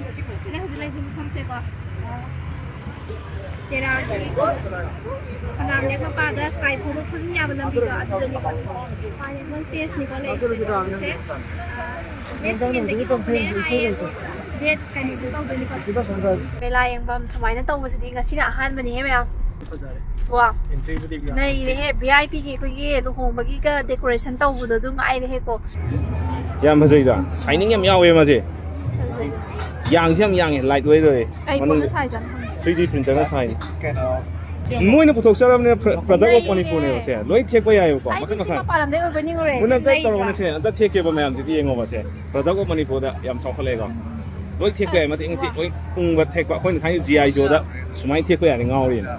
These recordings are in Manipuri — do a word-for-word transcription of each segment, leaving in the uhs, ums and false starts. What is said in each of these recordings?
ꯑꯩꯅ ꯍꯧꯖꯤꯛ ꯂꯩꯔꯤꯁꯦ ꯃꯐꯝꯁꯦꯀꯣꯣ, ꯇꯦꯔꯥꯒꯤ ꯐꯅꯥꯝ ꯂꯦꯛ ꯃꯄꯥꯗ ꯁꯥꯏ ꯐꯥꯎꯕ ꯐꯝ ꯌꯥꯕ ꯂꯝꯕꯤꯗꯣ ꯑꯗꯨꯗꯅꯦꯀꯣ꯫ ꯃꯣꯏ ꯄꯦꯖꯅꯤꯀꯣ ꯂꯩꯔꯤꯁꯦ꯫ ꯗꯦꯠ ꯇꯦꯟꯗꯒꯤ ꯍꯧꯕꯅꯦ ꯍꯥꯏꯌꯦ꯫ ꯗꯦꯠ ꯀꯩꯅꯣꯗ ꯇꯧꯗꯣꯏꯅꯤꯀꯣ꯫ ꯃꯦꯂꯥ ꯌꯦꯡꯐꯝ ꯁꯨꯃꯥꯏꯅ ꯇꯧꯕꯁꯤꯗꯤ ꯉꯁꯤꯅ ꯑꯍꯥꯟꯕꯅꯤꯍꯦ ꯃꯌꯥꯝ꯫ ꯋꯥ, ꯅꯩꯔꯦꯍꯦ꯫ ꯚꯤ ꯑꯥꯏ ꯄꯤꯒꯤ ꯑꯩꯈꯣꯏꯒꯤ ꯂꯨꯍꯣꯡꯕꯒꯤꯒ ꯗꯦꯀꯣꯔꯦꯁꯟ ꯇꯧꯕꯗꯣ ꯑꯗꯨ ꯉꯥꯏꯔꯦꯍꯦꯀꯣ꯫ ꯌꯥꯝ ꯐꯖꯩꯗ꯫ ꯁꯥꯏꯅꯤꯡ ꯌꯥꯝ ꯌꯥꯎꯋꯦ ꯃꯥꯁꯦ꯫ ꯐꯖꯩ꯫ ꯌꯥꯡꯁꯦ ꯌꯥꯝ ꯌꯥꯡꯉꯦ, ꯂꯥꯏꯠ ꯋꯦꯠ ꯑꯣꯏꯌꯦ꯫ ꯑꯩ ꯃꯅꯨꯡꯗ ꯀꯣꯟꯅ ꯁꯥꯏꯖ ꯑꯃ ꯍꯪꯒꯦ꯫ ꯊ꯭ꯔꯤ ꯗꯤ ꯄ꯭ꯔꯤꯟꯇꯔꯅ ꯁꯥꯏꯅꯤ꯫ ꯃꯣꯏꯅ ꯄꯨꯊꯣꯛꯆꯔꯕꯅꯤꯅ ꯄ꯭ꯔ-, ꯄ꯭ꯔꯗꯛ ꯑꯣꯐ ꯃꯅꯤꯄꯨꯔꯅꯦꯕ ꯁꯦ꯫ ꯂꯣꯏ ꯊꯦꯛꯄ ꯌꯥꯏꯕꯀꯣ, ꯑꯩꯗꯤ ꯃꯈꯜ ꯁꯤ ꯃꯈꯜ꯫ ꯃꯄꯥꯟ ꯂꯝꯗꯩ ꯑꯣꯏꯕꯣꯏ ꯅꯤꯡꯉꯨꯔꯦ꯫ ꯃꯣꯏꯅ ꯑꯝꯇ ꯂꯩꯕ꯭ꯔꯥ? ꯇꯧꯔꯛꯑꯣꯅꯦ ꯁꯦ, ꯑꯝꯇ ꯊꯦꯛꯀꯦꯕ ꯃꯌꯥꯝꯁꯤꯗꯤ ꯌꯦꯡꯉꯣꯕ ꯁꯦ꯫ ꯄ꯭ꯔꯗꯛ ꯑꯣꯐ ꯃꯅꯤꯄꯨꯔꯗ ꯌꯥꯝ ꯆꯥꯎꯈꯠꯂꯛꯑꯦꯀꯣ꯫ ꯂꯣꯏ ꯊꯦꯛꯄ ꯌꯥꯏ, ꯑꯁ, ꯃꯇꯦꯛ ꯃꯇꯦꯛ ꯋꯥ꯫ ꯂꯣꯏ ꯎꯪꯕ ꯊꯦꯛꯄ꯫ ꯑꯩꯈꯣꯏꯅ ꯊꯥꯏꯅ ꯖꯤ ꯑꯥꯏ ꯖꯣꯗ ꯁꯨꯃꯥꯏꯅ ꯊꯦꯛꯄ ꯌꯥꯅꯤ ꯉꯥꯎꯔꯤꯅꯦ꯫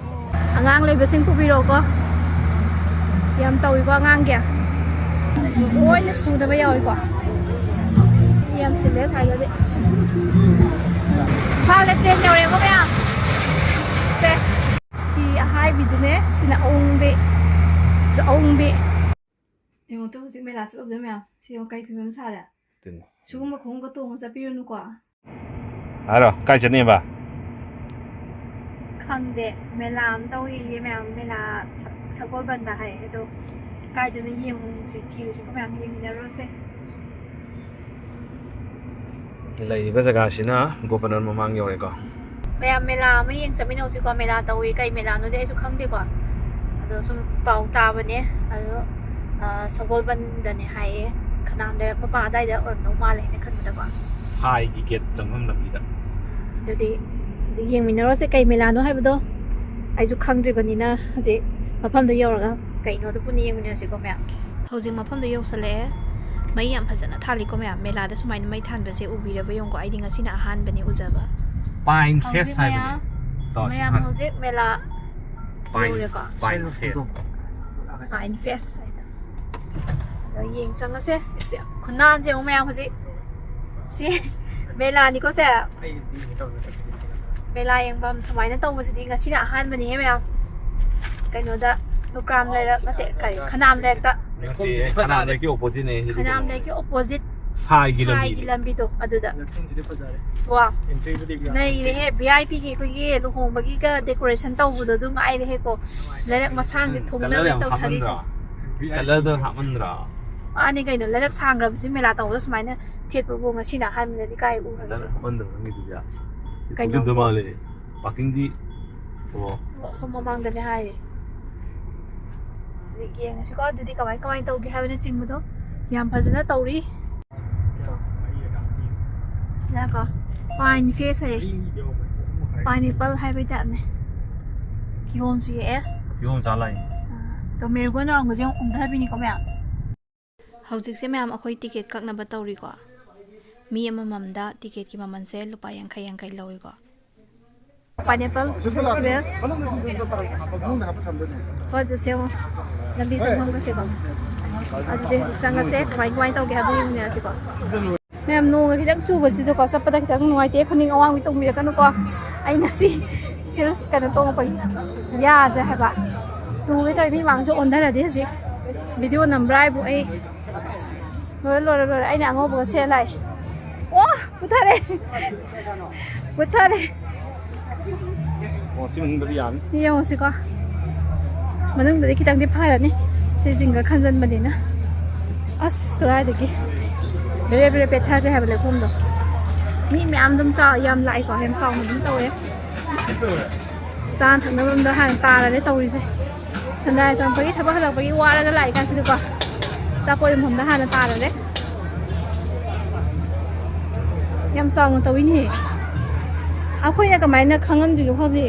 ꯑꯉꯥꯡ ꯂꯩꯕꯁꯤꯡ ꯄꯨꯕꯤꯔꯛꯑꯣꯀꯣ꯫ ꯌꯥꯝ ꯇꯧꯏꯀꯣ ꯑꯉꯥꯡꯒꯤ꯫ ꯂꯣꯏꯅ ꯁꯨꯅꯕ ꯌꯥꯎꯏꯀꯣ꯫ ꯌꯥꯝ ꯆꯤꯜꯂꯦ ꯁ꯭ꯋꯥꯏꯗꯗꯤ꯫ ꯏꯝꯐꯥꯜꯗ ꯇ꯭ꯔꯦꯟ ꯌꯧꯔꯦꯀꯣ ꯃꯌꯥꯝ꯫ ꯁꯦ꯫ ꯐꯤ ꯑꯍꯥꯏꯕꯤꯗꯨꯅꯦ꯫ ꯁꯤꯅ ꯑꯎꯪꯕꯤ꯫ ꯁꯤ ꯑꯎꯪꯕꯤ꯫ ꯌꯦꯡꯉꯣ ꯇꯨ, ꯍꯧꯖꯤꯛ ꯃꯦꯂꯥ ꯆꯠꯂꯨꯕꯗꯣ ꯃꯌꯥꯝ꯫ ꯁꯤ ꯌꯦꯡꯉꯣ ꯀꯩ ꯐꯤꯕꯝ ꯁꯥꯔꯦ꯫ ꯑꯗꯨꯅꯤ꯫ ꯁꯤꯒꯨꯝꯕ ꯈꯣꯡꯎꯞꯀ ꯇꯣꯡꯉ ꯆꯠꯄꯤꯔꯨꯅꯨꯀꯣ꯫ ꯍꯥꯏꯔꯣ, ꯀꯥꯏ ꯆꯠꯅꯦꯕ? ꯈꯪꯗꯦ, ꯃꯦꯂꯥ ꯑꯃ ꯇꯧꯔꯤꯌꯦ ꯃꯌꯥꯝ, ꯃꯦꯂꯥ ꯁ-, ꯁꯒꯣꯜꯕꯟꯗ ꯍꯥꯏ꯫ ꯑꯗꯣ ꯀꯥꯏꯗꯅꯣ ꯌꯦꯡꯉꯨꯁꯦ, ꯊꯤꯔꯨꯁꯦꯀꯣ ꯃꯌꯥꯝ, ꯌꯦꯡꯃꯤꯟꯅꯔꯨꯔꯁꯦ꯫ ꯂꯩꯔꯤꯕ ꯖꯒꯥꯁꯤꯅ ꯒꯣꯕꯔꯅꯔ ꯃꯃꯥꯡ ꯌꯧꯔꯦꯀꯣ꯫ ꯃꯌꯥꯝ ꯃꯦꯂꯥ ꯑꯃ ꯌꯦꯡ ꯆꯠꯃꯤꯟꯅꯧꯁꯤꯀꯣ꯫ ꯃꯦꯂꯥ ꯇꯧꯏ, ꯀꯩ ꯃꯦꯂꯥꯅꯣꯗꯤ ꯑꯩꯁꯨ ꯈꯪꯗꯦꯀꯣ꯫ ꯑꯗꯣ ꯁꯨꯝ ꯄꯥꯎ ꯇꯥꯕꯅꯦ꯫ ꯑꯗꯣ, ꯑ, ꯁꯒꯣꯜꯕꯟꯗꯅꯦ ꯍꯥꯏꯌꯦ꯫ ꯈꯅꯥꯝ ꯂꯩꯔꯛ ꯃꯄꯥ ꯑꯗꯥꯏꯗ ꯑꯣꯏꯔꯝꯗꯧ ꯃꯥꯜꯂꯦ ꯍꯥꯏꯅ ꯈꯟꯕꯗꯀꯣ꯫ ꯁꯥꯏꯒꯤ ꯒꯦꯠ ꯆꯪꯐꯝ ꯂꯝꯕꯤꯗ꯫ ꯑꯗꯨꯗꯤ, ꯑꯗꯨꯗꯤ ꯌꯦꯡꯃꯤꯟꯅꯔꯨꯔꯁꯦ ꯀꯩ ꯃꯦꯂꯥꯅꯣ ꯍꯥꯏꯕꯗꯣ꯫ ꯑꯩꯁꯨ ꯈꯪꯗ꯭ꯔꯤꯕꯅꯤꯅ ꯍꯧꯖꯤꯛ ꯃꯐꯝꯗꯣ ꯌꯧꯔꯒ ꯀꯩꯅꯣꯗꯣ ꯄꯨꯟꯅ ꯌꯦꯡꯃꯤꯟꯅꯔꯁꯤꯀꯣ ꯃꯌꯥꯝ꯫ ꯍꯧꯖꯤꯛ ꯃꯐꯝꯗꯣ ꯌꯧꯁꯜꯂꯛꯑꯦ꯫ ꯃꯩ ꯌꯥꯝ ꯐꯖꯅ ꯊꯥꯜꯂꯤꯀꯣ ꯃꯌꯥꯝ꯫ ꯃꯦꯂꯥꯗ ꯁꯨꯃꯥꯏꯅ ꯃꯩ ꯊꯥꯟꯕꯁꯦ ꯎꯕꯤꯔꯕ ꯌꯦꯡꯉꯨꯀꯣ꯫ ꯑꯩꯗꯤ ꯉꯁꯤꯅ ꯑꯍꯥꯟꯕꯅꯦ ꯎꯖꯕ꯫ ꯄꯥꯏꯟ ꯍꯧꯖꯤꯛ ꯐꯦꯁ ꯍꯥꯏꯕꯅꯦ꯫ ꯃꯌꯥꯝ, ꯇꯣꯁ ꯃꯌꯥꯝ ꯍꯥꯟ-, ꯍꯧꯖꯤꯛ ꯃꯦꯂꯥ ꯄꯥꯏꯟ, ꯌꯧꯔꯦꯀꯣ꯫ Pine fest. ꯄꯥꯏꯟ ꯐꯦꯁ ꯍꯥꯏꯗꯣ꯫ ꯑꯗꯣ ꯌꯦꯡ ꯆꯪꯉꯁꯦ꯫ ꯏꯁ, ꯈꯨꯅꯥꯟꯁꯦ ꯌꯦꯡꯉꯨ ꯃꯌꯥꯝ ꯍꯧꯖꯤꯛ꯫ ꯁꯤ ꯃꯦꯂꯥꯅꯤꯀꯣ ꯁꯦ꯫ ꯃꯦꯂꯥ ꯌꯦꯡꯐꯝ ꯁꯨꯃꯥꯏꯅ ꯇꯧꯕꯁꯤꯗꯤ ꯉꯁꯤꯅ ꯑꯍꯥꯟꯕꯅꯤꯍꯦ ꯃꯌꯥꯝ꯫ ꯀꯩꯅꯣꯗ, ꯂꯨꯀ꯭ꯔꯥꯝ ꯂꯩꯔꯛ ꯅꯠꯇꯦ, ꯀꯔꯤ, ꯈꯅꯥꯝ ꯂꯩꯔꯛꯇ꯫ ꯅꯠꯇꯦ, ꯈꯅꯥꯝ ꯂꯩꯔꯛꯀꯤ ꯑꯣꯄꯣꯖꯤꯠꯅꯦ ꯁꯤꯗꯤ ꯈꯅꯥꯝ ꯀꯩꯅꯣ꯫ ꯂꯩꯔꯛꯀꯤ ꯑꯣꯄꯣꯖꯤꯠ꯫ ꯁꯥꯏꯒꯤ ꯁꯥꯏꯒꯤ ꯂꯝꯕꯤ꯫ ꯂꯝꯕꯤꯗꯣ ꯑꯗꯨꯗ꯫ ꯃꯐꯝꯁꯤꯗꯤ ꯐꯖꯔꯦ꯫ ꯋꯥ ꯑꯦꯟꯇ꯭ꯔꯤꯕꯨꯗꯤ ꯌꯥꯝ ꯅꯩꯔꯦꯍꯦ, ꯚꯤ ꯑꯥꯏ ꯄꯤꯒꯤ ꯑꯩꯈꯣꯏꯒꯤ ꯂꯨꯍꯣꯡꯕꯒꯤꯒ ꯗꯦꯀꯣꯔꯦꯁꯟ ꯇꯧꯕꯗꯣ ꯑꯗꯨ ꯉꯥꯏꯔꯦꯍꯦꯀꯣ꯫ ꯂꯩꯔꯛ ꯃꯁꯥꯡꯁꯦ ꯎꯝ, ꯊꯨꯡꯅꯕ ꯀꯂꯔ ꯌꯥꯝ ꯇꯧꯊꯔꯤꯁꯦ꯫ ꯍꯥꯞꯃꯟꯗ꯭ꯔꯥ? ꯀꯂꯔꯗꯣ ꯍꯥꯞꯃꯟꯗ꯭ꯔꯥ? ꯃꯥꯅꯤ ꯀꯩꯅꯣ, ꯂꯩꯔꯛ ꯁꯥꯡꯈ꯭ꯔꯕꯁꯤ ꯃꯦꯂꯥ ꯇꯧꯕꯗ ꯁꯨꯃꯥꯏꯅ ꯊꯦꯠꯄꯕꯨ ꯉꯁꯤꯅ ꯑꯍꯥꯟꯕꯗꯗꯤ ꯀꯥꯏ ꯎꯔꯒꯦ? ꯀꯂꯔ ꯍꯥꯞꯃꯟꯗ꯭ꯔꯥ ꯅꯪꯒꯤꯗꯨꯗꯤ? ꯀꯩꯅꯣ? ꯊꯣꯛꯖꯤꯟꯗ ꯃꯥꯜꯂꯦ꯫ ꯄꯥꯔꯀꯤꯡꯗꯤ ꯑꯣ꯫ ꯑꯁꯣꯝ ꯃꯃꯥꯡꯗꯅꯦ ꯍꯥꯏꯔꯦ꯫ ꯑꯗꯨꯗꯤ ꯌꯦꯡꯉꯁꯤꯀꯣ ꯑꯗꯨꯗꯤ ꯀꯃꯥꯏ ꯀꯃꯥꯏꯅ ꯇꯧꯒꯦ ꯍꯥꯏꯕꯅꯆꯤꯡꯕꯗꯣ꯫ ꯌꯥꯝ ꯐꯖꯅ ꯇꯧꯔꯤ꯫ ꯁꯤꯗꯀꯣ ꯄꯥꯏꯟ ꯐꯦꯁ ꯍꯥꯏꯌꯦ꯫ ꯄꯥꯏꯅꯦꯄꯜ ꯍꯥꯏꯕꯩ ꯇꯥꯏꯞꯅꯦ꯫ ꯀꯤꯍꯣꯝꯁꯨ ꯌꯦꯛꯑꯦ꯫ ꯀꯤꯍꯣꯝ ꯆꯥ ꯂꯥꯛꯏ꯫ ꯑꯥ, ꯇꯣ ꯃꯦꯔꯤꯒꯣꯟ ꯌꯥꯎꯔꯝꯕꯁꯦ ꯑꯃꯨꯛ ꯎꯝꯊꯕꯤꯅꯤꯀꯣ ꯃꯌꯥꯝ꯫ ꯍꯧꯖꯤꯛꯁꯦ ꯃꯌꯥꯝ ꯑꯩꯈꯣꯏ ꯇꯤꯀꯦꯠ ꯀꯛꯅꯕ ꯇꯧꯔꯤꯀꯣ꯫ ꯃꯤ ꯑꯃꯃꯝꯗ ꯇꯤꯀꯦꯠꯀꯤ ꯃꯃꯜꯁꯦ ꯂꯨꯄꯥ ꯌꯥꯡꯈꯩ ꯌꯥꯡꯈꯩ ꯂꯧꯏꯀꯣ꯫ Pineapple festival. ꯍꯣꯏ, ꯆꯠꯁꯦ ꯑꯃꯨꯛ꯫ ꯂꯝꯕꯤ ꯆꯪꯐꯝꯒꯁꯦꯀꯣ꯫ ꯑꯗꯨꯗꯤ ꯍꯧꯖꯤꯛ ꯆꯪꯉꯁꯦ꯫ ꯀꯃꯥꯏ ꯀꯃꯥꯏꯅ ꯇꯧꯒꯦ ꯍꯥꯏꯕꯗꯨ ꯌꯦꯡꯃꯤꯟꯅꯔꯁꯤꯀꯣ꯫ ꯃꯌꯥꯝ, ꯅꯣꯡꯒ ꯈꯤꯇꯪ ꯆꯨꯕꯁꯤꯗꯀꯣ, ꯆꯠꯄꯗ ꯈꯤꯇꯪ ꯅꯨꯡꯉꯥꯏꯇꯦ꯫ ꯈꯨꯅꯤꯡ ꯑꯋꯥꯡꯕꯤ ꯇꯣꯡꯕꯤꯔꯛꯀꯅꯨꯀꯣ꯫ ꯑꯩ ꯉꯁꯤ ꯍꯤꯜꯁ ꯀꯩꯅꯣ ꯇꯣꯡꯉꯛꯄꯒꯤ ꯌꯥꯗ꯭ꯔꯦ ꯍꯥꯏꯕ꯫ ꯇꯨꯒꯦ ꯇꯧꯔꯦ, ꯃꯤ ꯃꯥꯡꯁꯨ ꯑꯣꯟꯊꯔꯗꯤ ꯍꯧꯖꯤꯛ꯫ ꯚꯤꯗꯤꯑꯣ ꯅꯝꯕ꯭ꯔꯥ ꯍꯥꯏꯕꯨ ꯑꯩ ꯂꯣꯏꯔꯦ, ꯂꯣꯏꯔꯦ, ꯂꯣꯏꯔꯦ꯫ ꯑꯩꯅ ꯑꯉꯧꯕꯒ ꯁꯦꯠ ꯂꯥꯛꯑꯦ꯫ ꯑꯣ! ꯄꯨꯊꯔꯦ꯫ ꯄꯨꯊꯔꯦ꯫ ꯑꯣ, ꯁꯤ ꯃꯅꯨꯡꯗꯗꯤ ꯌꯥꯅꯤ꯫ ꯌꯦꯡꯉꯨꯁꯤꯀꯣ꯫ ꯃꯅꯨꯡꯗꯗꯤ ꯈꯤꯇꯪꯗꯤ ꯐꯔꯅꯤ꯫ ꯁꯤ ꯖꯤꯡꯒ ꯈꯟꯖꯟꯕꯅꯤꯅ꯫ ꯑꯁ, ꯀꯗꯥꯏꯗꯒꯤ꯫ ꯕꯦꯔꯦ ꯕꯦꯔꯦ ꯄꯦꯠꯊꯈ꯭ꯔꯦ ꯍꯥꯏꯕ ꯂꯩꯈꯣꯝꯗꯣ꯫ ꯃꯤ ꯃꯌꯥꯝ ꯑꯗꯨꯝ ꯆꯥ-, ꯌꯥꯝ ꯂꯥꯛꯏꯀꯣ꯫ ꯌꯥꯝ ꯆꯥꯎꯅ ꯑꯗꯨꯝ ꯇꯧꯋꯦ꯫ ꯆꯥꯅ ꯊꯛꯅꯕ ꯑꯝꯗ ꯍꯥꯟꯅ ꯇꯥꯔꯅꯤ ꯇꯧꯔꯤꯁꯦ꯫ ꯁꯟꯗꯥ ꯆꯪꯉꯛꯄꯒꯤ ꯊꯕꯛ ꯍꯜꯂꯛꯄꯒꯤ ꯋꯥꯔꯒ ꯂꯥꯛꯏ ꯀꯥꯟꯁꯤꯗꯀꯣ꯫ ꯑꯆꯥꯄꯣꯠ ꯌꯣꯟꯐꯝꯗ ꯍꯥꯟꯅ ꯇꯥꯔꯔꯦ꯫ ꯌꯥꯝ ꯆꯥꯎꯅ ꯇꯧꯋꯤꯅꯦ꯫ ꯑꯩꯈꯣꯏꯅ ꯀꯃꯥꯏꯅ ꯈꯪꯉꯝꯗ꯭ꯔꯤꯅꯣ ꯈꯪꯗꯦ꯫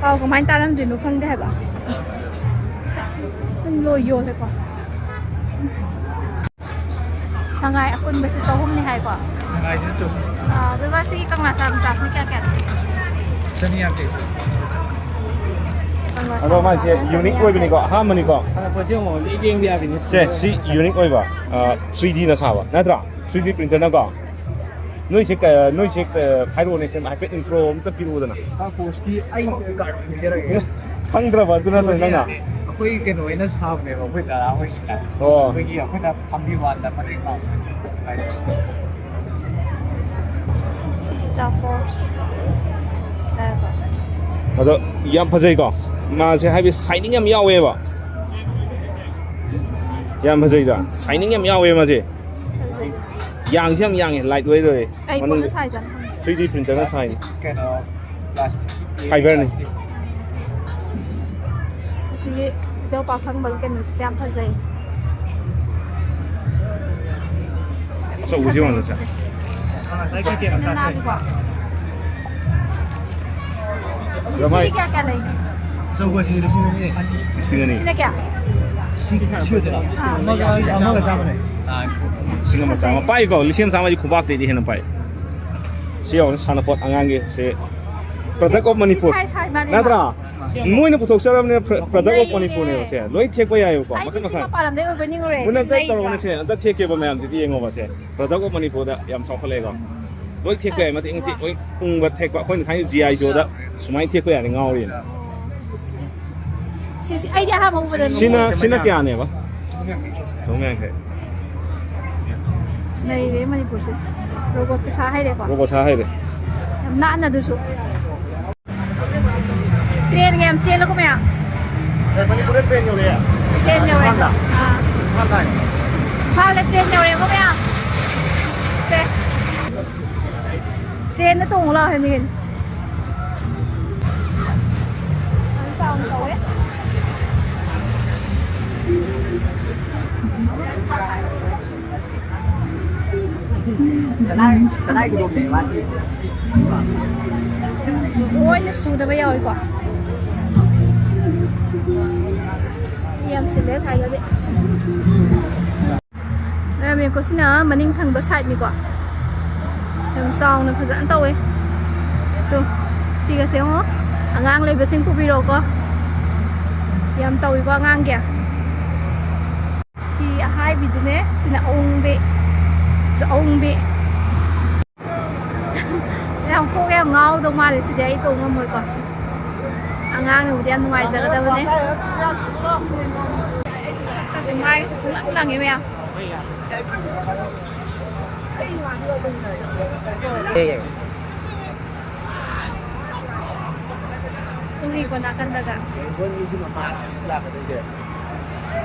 ꯄꯥꯎ ꯀꯃꯥꯏꯅ ꯇꯥꯔꯝꯗ꯭ꯔꯤꯅꯣ ꯈꯪꯗꯦ ꯍꯥꯏꯕ꯫ ꯑꯗꯨꯝ ꯂꯣꯏ ꯌꯣꯜꯂꯦꯀꯣ꯫ ꯁꯉꯥꯏ ꯑꯄꯨꯟꯕꯁꯦ ꯆꯍꯨꯝꯅꯤ ꯍꯥꯏꯀꯣ꯫ ꯁꯉꯥꯏꯁꯤꯅ ꯆꯨꯝ꯫ ꯑꯥ, ꯑꯗꯨꯒ ꯁꯤꯒꯤ ꯀꯪꯂꯥ ꯆꯥ ꯃꯆꯥꯁꯤꯅ ꯀꯌꯥ ꯀꯌꯥꯅꯣ? ꯆꯅꯤ ꯌꯥꯡꯈꯩ꯫ ꯀꯪꯂꯥ ꯆꯥ ꯑꯗꯣ ꯃꯥꯏꯁꯦ ꯃꯆꯥꯁꯤꯅ ꯌꯨꯅꯤꯛ ꯆꯅꯤ ꯑꯣꯏꯕꯅꯤꯀꯣ, ꯌꯥꯡꯈꯩ꯫ ꯑꯍꯥꯟꯕꯅꯤꯀꯣ꯫ ꯍꯜꯂꯛꯄꯁꯦ ꯑꯃꯨꯛ ꯂꯣꯏ ꯌꯦꯡꯕ ꯌꯥꯕꯤꯅꯤ꯫ ꯁꯦ, ꯁꯤ ꯌꯨꯅꯤꯛ ꯑꯣꯏꯕ, ꯊ꯭ꯔꯤ ꯗꯤꯅ ꯁꯥꯕ ꯅꯠꯇ꯭ꯔꯥ? ꯊ꯭ꯔꯤ ꯗꯤ ꯄ꯭ꯔꯤꯟꯇꯔꯅꯀꯣ꯫ ꯅꯣꯏꯁꯦ ꯀ-, ꯅꯣꯏꯁꯦ ꯀ-, ꯍꯥꯏꯔꯛꯑꯣꯅꯦ, ꯁꯦ, ꯍꯥꯏꯐꯦꯠ ꯏꯟꯇ꯭ꯔꯣ ꯑꯝꯇ ꯄꯤꯔꯛꯎꯗꯅ꯫ ꯁ꯭ꯇꯥꯔ ꯐꯣꯔꯁꯀꯤ ꯑꯩ ꯀꯥꯔꯠ ꯄꯤꯖꯔꯒꯦ꯫ ꯈꯪꯗ꯭ꯔꯕ ꯑꯗꯨ ꯅꯠꯇ꯭ꯔꯣ ꯅꯪꯅ? ꯑꯩꯈꯣꯏ ꯀꯩꯅꯣ ꯑꯣꯏꯅ ꯁꯥꯕꯅꯦꯕ, ꯑꯩꯈꯣꯏ ꯗꯗꯥ ꯍꯣꯏꯁꯤꯅ꯫ ꯑꯣ꯫ ꯑꯩꯈꯣꯏꯒꯤ ꯑꯩꯈꯣꯏꯅ ꯐꯝꯕꯤ ꯋꯥꯟꯗ ꯃꯇꯦꯡ ꯄꯥꯡꯕ꯫ Star Force. Star Force. ꯑꯗꯣ ꯌꯥꯝ ꯐꯖꯩꯀꯣ, ꯃꯥꯁꯦ ꯍꯥꯏꯕꯗꯤ ꯁꯥꯏꯅꯤꯡ ꯌꯥꯝ ꯌꯥꯎꯋꯦꯕ꯫ ꯌꯥꯝ ꯐꯖꯩꯗ, ꯁꯥꯏꯅꯤꯡ ꯌꯥꯝ ꯌꯥꯎꯋꯦ ꯃꯥꯁꯦ꯫ ꯐꯖꯩ꯫ ꯌꯥꯡꯁꯤ ꯌꯥꯝ ꯌꯥꯡꯉꯦ, ꯂꯥꯏꯠ ꯋꯦꯠ ꯑꯣꯏꯌꯦ꯫ ꯑꯩ ꯃꯅꯨꯡꯗ ꯄꯣꯠꯅ ꯁꯥꯏ ꯆꯪ ꯊ꯭ꯔꯤ ꯗꯤ ꯄ꯭ꯔꯤꯟꯇꯔꯅ ꯁꯥꯏꯅꯤ꯫ ꯀꯩꯅꯣ, ꯄ꯭ꯂꯥꯁꯇꯤꯛꯀꯤ ꯐꯥꯏꯕꯔꯅꯤ꯫ ꯄ꯭ꯂꯥꯁꯇꯤꯛ꯫ ꯑꯁꯤꯒꯤ ꯏꯙꯧ ꯄꯥꯈꯪꯕꯒꯤ ꯀꯩꯅꯣꯁꯤꯁꯨ ꯌꯥꯝ ꯐꯖꯩ꯫ ꯑꯆꯧꯕꯁꯤ ꯌꯦꯡꯉꯣ, ꯅꯆꯥ꯫ ꯅꯥꯜꯂꯤꯀꯣ? ꯁꯤ, ꯁꯤꯗꯤ ꯀꯌꯥ ꯀꯌꯥ ꯂꯩꯒꯦ? ꯑꯆꯧꯕꯁꯤ ꯂꯤꯁꯤꯡ ꯑꯅꯤ꯫ ꯂꯤꯁꯤꯡ ꯑꯅꯤ꯫ ꯁꯤꯅ ꯀꯌꯥ? ꯁꯤ, ꯁꯤ ꯑꯣꯏꯗꯣꯏꯅꯤ꯫ ꯑꯥ꯫ ꯑꯃꯒ, ꯑꯃꯒ ꯆꯥꯝꯃꯅꯦ꯫ ꯂꯤꯁꯤꯡ ꯑꯃ ꯆꯥꯝꯃ꯫ ꯄꯥꯏꯀꯣ, ꯂꯤꯁꯤꯡ ꯑꯃ ꯆꯥꯝꯃꯗꯤ ꯈꯨꯕꯥꯛꯇꯩꯗꯤ ꯍꯦꯟꯅ ꯄꯥꯏ꯫ ꯁꯤ ꯌꯦꯡꯉꯣ, ꯁꯥꯟꯅꯄꯣꯠ ꯑꯉꯥꯡꯒꯤ ꯁꯤ product of ꯁꯤ Manipur꯫ ꯁꯥꯏ ꯁꯥꯏ ꯃꯥꯅꯦ꯫ ꯅꯠꯇ꯭ꯔꯥ? ꯃꯣꯏꯅ ꯄꯨꯊꯣꯛꯆꯔꯕꯅꯤꯅ product of ꯂꯩꯔꯦ꯫ Manipurꯅꯦꯕ ꯁꯦ꯫ ꯂꯣꯏ ꯊꯦꯛꯄ ꯌꯥꯏꯑꯕꯀꯣ, ꯑꯩꯗꯤ ꯃꯈꯜ ꯁꯤ ꯃꯈꯜ꯫ ꯃꯄꯥꯟ ꯂꯝꯗꯩ ꯑꯣꯏꯕꯣꯏ ꯅꯤꯡꯉꯨꯔꯦ꯫ ꯃꯨꯟꯅ ꯁꯤ ꯑꯝꯇ ꯂꯩꯕ꯭ꯔꯥ? ꯇꯧꯔꯛꯑꯣꯅꯦ ꯁꯦ, ꯑꯝꯇ ꯊꯦꯛꯀꯦꯕ ꯃꯌꯥꯝꯁꯤꯗꯤ ꯌꯦꯡꯉꯣꯕ ꯁꯦ꯫ Product of Manipurꯗ ꯌꯥꯝ ꯆꯥꯎꯈꯠꯂꯛꯑꯦꯕ꯫ ꯂꯣꯏ ꯊꯦꯛꯄ ꯌꯥꯏ, ꯑꯁ, ꯃꯇꯦꯛ ꯃꯇꯦꯛ ꯋꯥ꯫ ꯂꯣꯏ ꯎꯪꯕ ꯊꯦꯛꯄ꯫ ꯑꯩꯈꯣꯏꯅ ꯊꯥꯏꯅ G I Joeꯗ ꯁꯨꯃꯥꯏꯅ ꯊꯦꯛꯄ ꯌꯥꯅꯤ ꯉꯥꯎꯔꯤꯅ꯫ ꯁꯤ, ꯁꯤ, ꯑꯩꯗꯤ ꯑꯍꯥꯟꯕ ꯎꯕꯗ ꯁꯤꯅ, ꯁꯤꯅ ꯀꯌꯥꯅꯦꯕ? ꯆꯍꯨꯝ ꯌꯥꯡꯈꯩ꯫ ꯂꯩꯔꯦ ꯃꯅꯤꯄꯨꯔꯁꯦ꯫ Robotꯇ ꯁꯥ ꯍꯩꯔꯦꯀꯣ? Robot ꯁꯥ ꯍꯩꯔꯦ꯫ ꯌꯥꯝ ꯅꯥꯟꯅ ꯑꯗꯨꯁꯨ꯫ Trainꯒ ꯌꯥꯝ ꯆꯦꯜꯂꯦꯀꯣ ꯃꯌꯥꯝ꯫ ꯑꯦ, ꯃꯅꯤꯄꯨꯔꯗ train ꯌꯧꯔꯛꯑꯦ꯫ Train ꯌꯧꯔꯦ꯫ ꯏꯝꯐꯥꯜꯗ? ꯑꯥ꯫ ꯏꯝꯐꯥꯜꯗ ꯍꯥꯏ꯫ ꯏꯝꯐꯥꯜꯗ train ꯌꯧꯔꯦꯀꯣ ꯃꯌꯥꯝ꯫ ꯁꯦ꯫ Trainꯗ ꯇꯣꯡꯉꯨ ꯂꯥꯎ ꯍꯥꯏꯕꯅꯤ ꯀꯩꯅꯣ꯫ ꯌꯥꯝ ꯆꯥꯎꯅ ꯇꯧꯋꯦ꯫ ꯀꯗꯥꯏ, ꯀꯗꯥꯏꯒꯤꯗꯣꯝꯅꯦ ꯃꯥꯗꯤ? ꯂꯣꯏꯅ ꯁꯨꯗꯕ ꯌꯥꯎꯏꯀꯣ꯫ ꯌꯥꯝ ꯆꯤꯜꯂꯦ ꯁ꯭ꯋꯥꯏꯗꯗꯤ꯫ ꯃꯌꯥꯝ ꯌꯦꯡꯉꯨꯀꯣ, ꯁꯤꯅ ꯃꯅꯤꯡ ꯊꯪꯕ sideꯅꯤꯀꯣ꯫ ꯌꯥꯝ ꯆꯥꯎꯅ ꯐꯖꯅ ꯇꯧꯋꯦ꯫ ꯇꯨ, ꯁꯤꯒꯁꯦ ꯌꯦꯡꯉꯣ꯫ ꯑꯉꯥꯡ ꯂꯩꯕꯁꯤꯡ ꯄꯨꯕꯤꯔꯛꯑꯣꯀꯣ꯫ ꯌꯥꯝ ꯇꯧꯋꯤꯀꯣ ꯑꯉꯥꯡꯒꯤ꯫ ꯐꯤ ꯑꯍꯥꯏꯕꯤꯗꯨꯅꯦ, ꯁꯤꯅ ꯑꯎꯪꯕꯤ꯫ ꯁꯤ ꯑꯎꯪꯕꯤ꯫ ꯌꯥꯝ ꯀꯣꯛ ꯌꯥꯝ ꯉꯥꯎꯗꯧ ꯃꯥꯜꯂꯦ ꯁꯤꯗꯤ, ꯑꯩ ꯇꯣꯡ ꯉꯝꯃꯣꯏꯀꯣ꯫ ꯑꯉꯥꯡꯅꯕꯨꯗꯤ ꯌꯥꯝ ꯅꯨꯡꯉꯥꯏꯖꯒꯗꯕꯅꯦ꯫ ꯁꯛꯀꯁꯦ ꯃꯥꯏꯒꯁꯦ ꯄꯨꯡꯂꯪ ꯂꯪꯉꯦ ꯃꯌꯥꯝ꯫ ꯎꯔꯤꯀꯣ ꯅꯥꯀꯟꯗꯒ꯫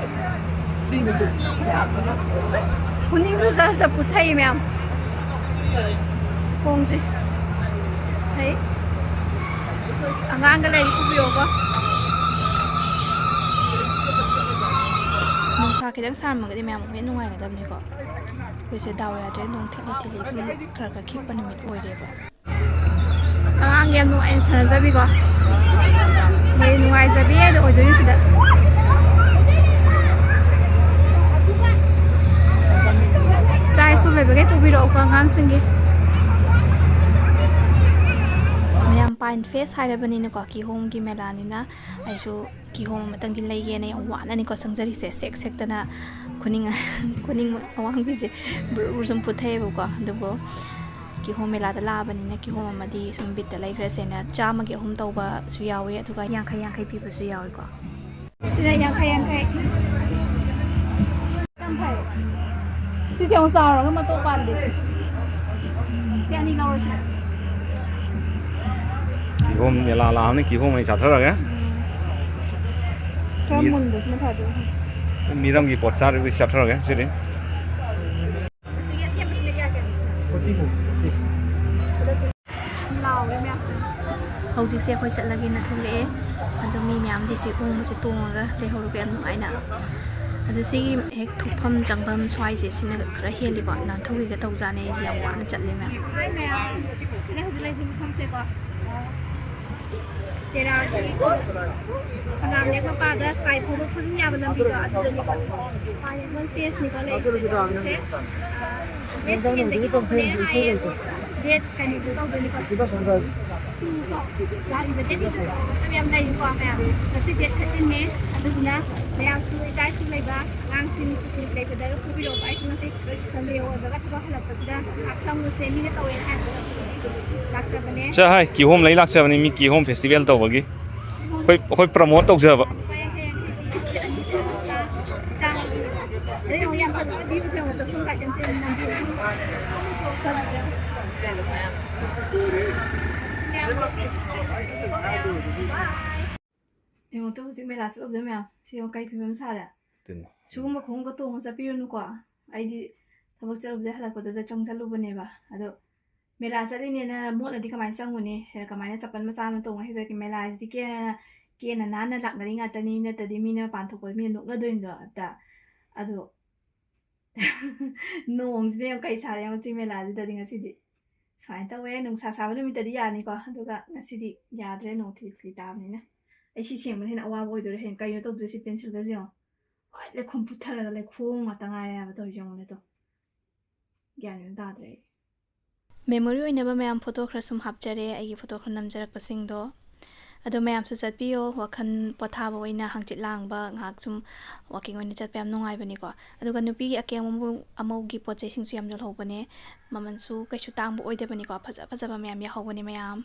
ꯈꯨꯅꯤꯡꯁꯨ ꯖꯔ ꯖꯔ ꯄꯨꯊꯩ ꯃꯌꯥꯝ꯫ ꯈꯣꯡꯁꯦ꯫ ꯐꯩ꯫ ꯑꯉꯥꯡꯒ ꯂꯩ ꯄꯨꯕꯤꯌꯣꯀꯣ꯫ ꯅꯨꯡꯁꯥ ꯈꯤꯇꯪ ꯁꯥꯔꯝꯃꯒꯗꯤ ꯃꯌꯥꯝ ꯑꯃꯨꯛ ꯍꯦꯟꯅ ꯅꯨꯡꯉꯥꯏꯒꯗꯕꯅꯤꯀꯣ꯫ ꯑꯩꯈꯣꯏꯁꯦ ꯗꯥꯎ ꯌꯥꯗ꯭ꯔꯦ, ꯅꯣꯡ ꯊꯤꯠꯂꯤ ꯊꯤꯠꯂꯤ ꯁꯨꯝ ꯈꯔ ꯈꯔ ꯈꯤꯛꯄ ꯅꯨꯃꯤꯠ ꯑꯣꯏꯔꯦꯕ꯫ ꯑꯉꯥꯡ ꯌꯥꯝ ꯅꯨꯡꯉꯥꯏꯅ ꯁꯥꯟꯅꯖꯕꯤꯀꯣ꯫ ꯃꯣꯏ ꯅꯨꯡꯉꯥꯏꯖꯕꯤ ꯍꯥꯏꯗꯣ ꯑꯣꯏꯗꯣꯏꯅꯤ ꯁꯤꯗ꯫ ꯆꯥꯛ ꯏꯁꯨ ꯂꯣꯏꯕꯒꯩ ꯄꯨꯕꯤꯔꯛꯎꯀꯣ ꯑꯉꯥꯡꯁꯤꯡꯒꯤ꯫ ꯃꯌꯥꯝ ꯄꯥꯏꯟ ꯐꯦꯁ ꯍꯥꯏꯔꯕꯅꯤꯅꯀꯣ, ꯀꯤꯍꯣꯝꯒꯤ ꯃꯦꯂꯥꯅꯤꯅ ꯑꯩꯁꯨ ꯀꯤꯍꯣꯝ ꯑꯃꯇꯪꯗꯤ ꯂꯩꯒꯦꯅ ꯌꯥꯝ ꯋꯥꯅꯅꯤꯀꯣ ꯆꯪꯖꯔꯤꯁꯦ꯫ ꯁꯦꯛ ꯁꯦꯛꯇꯅ ꯈꯨꯅꯤꯡ, ꯈꯨꯅꯤꯡ ꯑꯋꯥꯡꯕꯤꯁꯦ ꯕ꯭ꯔꯨ ꯕ꯭ꯔꯨ ꯁꯨꯝ ꯄꯨꯊꯩꯑꯕꯀꯣ꯫ ꯑꯗꯨꯕꯨ ꯀꯤꯍꯣꯝ ꯃꯦꯂꯥꯗ ꯂꯥꯛꯑꯕꯅꯤꯅ ꯀꯤꯍꯣꯝ ꯑꯃꯗꯤ ꯁꯨꯝ ꯕꯤꯠꯇ ꯂꯩꯈ꯭ꯔꯁꯦꯅ ꯆꯥꯝꯃꯒꯤ ꯑꯍꯨꯝ ꯇꯧꯕꯁꯨ ꯌꯥꯎꯋꯤ, ꯑꯗꯨꯒ ꯌꯥꯡꯈꯩ ꯌꯥꯡꯈꯩ ꯄꯤꯕꯁꯨ ꯌꯥꯎꯋꯤꯀꯣ꯫ ꯁꯤꯗ ꯌꯥꯡꯈꯩ ꯌꯥꯡꯈꯩ꯫ ꯌꯥꯝ ꯐꯩ꯫ ꯁꯤꯁꯦ ꯑꯃꯨꯛ ꯆꯥꯎꯔꯒ ꯃꯇꯣꯛ ꯄꯥꯟꯗꯦ꯫ ꯁꯤ ꯑꯅꯤ ꯂꯧꯔꯁꯤ꯫ ꯀꯤꯍꯣꯝ ꯃꯦꯂꯥ ꯂꯥꯛꯑꯕꯅꯤ, ꯀꯤꯍꯣꯝ ꯑꯣꯏꯅ ꯆꯥꯊꯔꯒꯦ꯫ ꯈꯔ ꯃꯤ-, ꯃꯨꯟꯕꯁꯤꯅ ꯐꯗꯣꯏꯅꯤ꯫ ꯃꯤꯔꯝꯒꯤ ꯄꯣꯠ ꯆꯥꯗꯕꯤ ꯆꯥꯊꯔꯒꯦ ꯁꯤꯗꯤ꯫ ꯁꯤꯒꯤ ꯑꯁꯦꯡꯕꯁꯤꯅ ꯀꯌꯥ ꯀꯌꯥꯅꯣ ꯁꯤꯅ? Forty four. ꯂꯥꯎꯔꯦ ꯃꯌꯥꯝꯁꯦ꯫ ꯍꯧꯖꯤꯛꯁꯦ ꯑꯩꯈꯣꯏ ꯆꯠꯂꯒꯦꯅ ꯊꯣꯛꯂꯛꯑꯦ꯫ ꯑꯗꯣ ꯃꯤ ꯃꯌꯥꯝꯗꯤ ꯁꯤ ꯎꯡꯕꯁꯦ ꯇꯣꯡꯉꯒ ꯂꯩꯍꯧꯔꯒ ꯌꯥꯝ ꯅꯨꯡꯉꯥꯏꯅ꯫ ꯑꯗꯣ ꯁꯤꯒꯤ ꯍꯦꯛ ꯊꯣꯛꯐꯝ ꯆꯪꯐꯝ ꯁ꯭ꯋꯥꯏꯁꯦ ꯁꯤꯅ ꯈꯔ ꯍꯦꯜꯂꯤꯀꯣ, ꯅꯥꯟꯊꯣꯛꯈꯤꯒꯦ ꯇꯧꯖꯥꯠꯅꯤ꯫ ꯑꯩꯁꯦ ꯌꯥꯝ ꯋꯥꯅ ꯆꯠꯂꯦ ꯃꯌꯥꯝ꯫ ꯍꯥꯏ ꯃꯌꯥꯝ, ꯑꯩꯅ ꯍꯧꯖꯤꯛ ꯂꯩꯔꯤꯁꯦ ꯃꯐꯝꯁꯦꯀꯣ꯫ ꯇꯦꯔꯥꯒꯤ ꯐꯅꯥꯝ ꯂꯦꯛ ꯃꯄꯥꯗ ꯁꯥꯏ ꯐꯥꯎꯕ ꯐꯝ ꯌꯥꯕ ꯂꯝꯕꯤꯗꯣ ꯑꯗꯨꯗꯅꯤꯀꯣ꯫ ꯄꯥꯏꯅꯦꯕꯜ ꯐꯦꯁꯅꯤꯀꯣ ꯂꯩꯔꯤꯁꯦ꯫ ꯑꯥ, ꯗꯦꯠ ꯇꯦꯟꯗꯒꯤ ꯍꯧꯕꯅꯦ ꯍꯥꯏꯌꯦ꯫ ꯗꯦꯠ ꯀꯩꯅꯣꯗ ꯇꯧꯗꯣꯏꯅꯤꯀꯣ꯫ ꯇꯨ ꯀꯣ꯫ ꯂꯥꯛꯂꯤꯕ ꯗꯦꯠ ꯇꯨꯗ ꯌꯥꯝ ꯂꯩꯔꯤꯀꯣ ꯃꯌꯥꯝ꯫ ꯉꯁꯤ ꯗꯦꯠ ꯊꯥꯔꯇꯤꯟꯅꯦ꯫ ꯑꯗꯨꯗꯨꯅ ꯃꯌꯥꯝꯁꯨ ꯏꯆꯥ ꯏꯁꯨ ꯂꯩꯕ ꯑꯉꯥꯡꯁꯤꯡ ꯄꯤꯛꯅꯤꯛ ꯂꯩꯕꯗ ꯄꯨꯕꯤꯔꯛꯑꯣ꯫ ꯑꯩꯁꯨ ꯉꯁꯤ ꯁꯟꯗꯦ ꯑꯣꯏꯕꯒ ꯊꯕꯛ ꯍꯜꯂꯛꯄꯁꯤꯗ ꯉꯥꯏꯍꯥꯛ ꯆꯪꯉꯨꯁꯦ, ꯃꯤꯅ ꯇꯧꯋꯦꯅ ꯍꯥꯏꯕꯗꯣ ꯂꯥꯛꯆꯕꯅꯦ꯫ ꯁꯦ, ꯍꯥꯏ, ꯀꯤꯍꯣꯝ ꯂꯩ ꯂꯥꯛꯆꯕꯅꯤ, ꯃꯤ ꯀꯤꯍꯣꯝ ꯐꯦꯁꯇꯤꯚꯦꯜ ꯇꯧꯕꯒꯤ꯫ ꯑꯩꯈꯣꯏ, ꯑꯩꯈꯣꯏ ꯄ꯭ꯔꯃꯣꯠ ꯇꯧꯖꯕ꯫ ꯑꯗꯩ ꯑꯃꯨꯛ ꯌꯥꯝ ꯐꯖꯕ ꯄꯤꯕꯁꯦ ꯑꯃꯨꯛ ꯇꯧꯁꯟ ꯀꯥꯏꯁꯟ ꯇꯧꯔꯦ ꯅꯝꯕꯤꯔꯦ꯫ ꯌꯦꯡꯉꯣ ꯇꯨ, ꯍꯧꯖꯤꯛ ꯃꯦꯂꯥ ꯆꯠꯂꯨꯕꯗꯣ ꯃꯌꯥꯝ꯫ ꯁꯤ ꯌꯦꯡꯉꯣ, ꯀꯩ ꯐꯤꯕꯝ ꯁꯥꯔꯦ꯫ ꯑꯗꯨꯅꯤ꯫ ꯁꯤꯒꯨꯝꯕ ꯈꯣꯡꯎꯞꯀ ꯇꯣꯡꯉ ꯆꯠꯄꯤꯔꯨꯅꯨꯀꯣ꯫ ꯑꯩꯗꯤ ꯊꯕꯛ ꯆꯠꯂꯨꯕꯗꯩ ꯍꯜꯂꯛꯄꯗꯨꯗ ꯆꯪꯁꯜꯂꯨꯕꯅꯦꯕ꯫ ꯑꯗꯣ ꯃꯦꯂꯥ ꯆꯠꯂꯤꯅꯦꯅ ꯃꯣꯠꯅꯗꯤ ꯀꯃꯥꯏꯅ ꯆꯪꯉꯨꯅꯤ? ꯁꯦ, ꯀꯃꯥꯏꯅ ꯆꯄꯜ ꯃꯆꯥ ꯑꯃ ꯇꯣꯡꯉ ꯍꯦꯛꯇ ꯃꯦꯂꯥꯁꯤꯗꯤ ꯀꯦꯅ, ꯀꯦꯅ ꯅꯥꯟꯅ ꯂꯥꯛꯅꯔꯤ ꯉꯥꯛꯇꯅꯤ꯫ ꯅꯠꯇ꯭ꯔꯗꯤ ꯃꯤꯅ ꯃꯄꯥꯟ ꯊꯣꯛꯄꯗ ꯃꯤꯅ ꯅꯣꯛꯅꯗꯣꯏꯅꯤꯗꯣ ꯑꯝꯇ꯫ ꯑꯗꯣ ꯅꯣꯡꯁꯤꯅ ꯌꯥꯝ ꯀꯩ ꯁꯥꯔꯦ ꯌꯦꯡꯉꯣ ꯁꯤ ꯃꯦꯂꯥꯁꯤꯗꯗꯤ ꯉꯁꯤꯗꯤ꯫ ꯁꯨꯃꯥꯏꯅ ꯇꯧꯋꯦ, ꯅꯨꯡꯁꯥ ꯁꯥꯕ ꯅꯨꯃꯤꯠꯇꯗꯤ ꯌꯥꯅꯤꯀꯣ, ꯑꯗꯨꯒ ꯉꯁꯤꯗꯤ ꯌꯥꯗ꯭ꯔꯦ, ꯅꯣꯡ ꯊꯤꯂꯤ ꯊꯤꯂꯤ ꯇꯥꯕꯅꯤꯅ꯫ ꯑꯩ ꯁꯤ ꯁꯦꯡꯕꯅ ꯍꯦꯟꯅ ꯑꯋꯥꯕ ꯑꯣꯏꯗꯣꯔꯦ꯫ ꯍꯌꯦꯡ ꯀꯩꯅꯣ ꯇꯧꯗꯣꯏꯁꯤ ꯄꯦꯟꯁꯤꯜꯒꯁꯦ ꯌꯦꯡꯉꯣ꯫ ꯍꯣꯏ, ꯂꯩꯈꯣꯝ ꯄꯨꯊꯔꯒ ꯂꯩꯈꯣꯝ ꯉꯥꯛꯇ ꯉꯥꯏꯔꯦ ꯍꯥꯏꯕ ꯇꯧꯔꯤꯁꯦ ꯌꯦꯡꯉꯨꯅꯦ ꯑꯗꯣ꯫ ꯒ꯭ꯌꯥꯟ ꯃꯦꯟ ꯇꯥꯗ꯭ꯔꯦ ꯑꯩ꯫ ꯃꯦꯃꯣꯔꯤ ꯑꯣꯏꯅꯕ ꯃꯌꯥꯝ ꯐꯣꯇꯣ ꯈꯔ ꯁꯨꯝ ꯍꯥꯞꯆꯔꯦ, ꯑꯩꯒꯤ ꯐꯣꯇꯣ ꯈꯔ ꯅꯝꯖꯔꯛꯄꯁꯤꯡꯗꯣ꯫ ꯑꯗꯣ ꯃꯌꯥꯝꯁꯨ ꯆꯠꯄꯤꯌꯣ, ꯋꯥꯈꯜ ꯄꯣꯊꯥꯕ ꯑꯣꯏꯅ ꯍꯪꯆꯤꯠ ꯂꯥꯡꯕ ꯉꯥꯏꯍꯥꯛ ꯁꯨꯝ ꯋꯥꯀꯤꯡ ꯑꯣꯏꯅ ꯆꯠꯄ ꯌꯥꯝ ꯅꯨꯡꯉꯥꯏꯕꯅꯤꯀꯣ꯫ ꯑꯗꯨꯒ ꯅꯨꯄꯤꯒꯤ ꯑꯀꯦ ꯑꯃꯧ-, ꯑꯃꯧꯒꯤ ꯄꯣꯠ ꯆꯩꯁꯤꯡꯁꯨ ꯌꯥꯝ ꯌꯣꯜꯍꯧꯕꯅꯦ꯫ ꯃꯃꯜꯁꯨ ꯀꯩꯁꯨ ꯇꯥꯡꯕ ꯑꯣꯏꯗꯕꯅꯤꯀꯣ, ꯐꯖ ꯐꯖꯕ ꯃꯌꯥꯝ ꯌꯥꯎꯍꯧꯕꯅꯦ ꯃꯌꯥꯝ꯫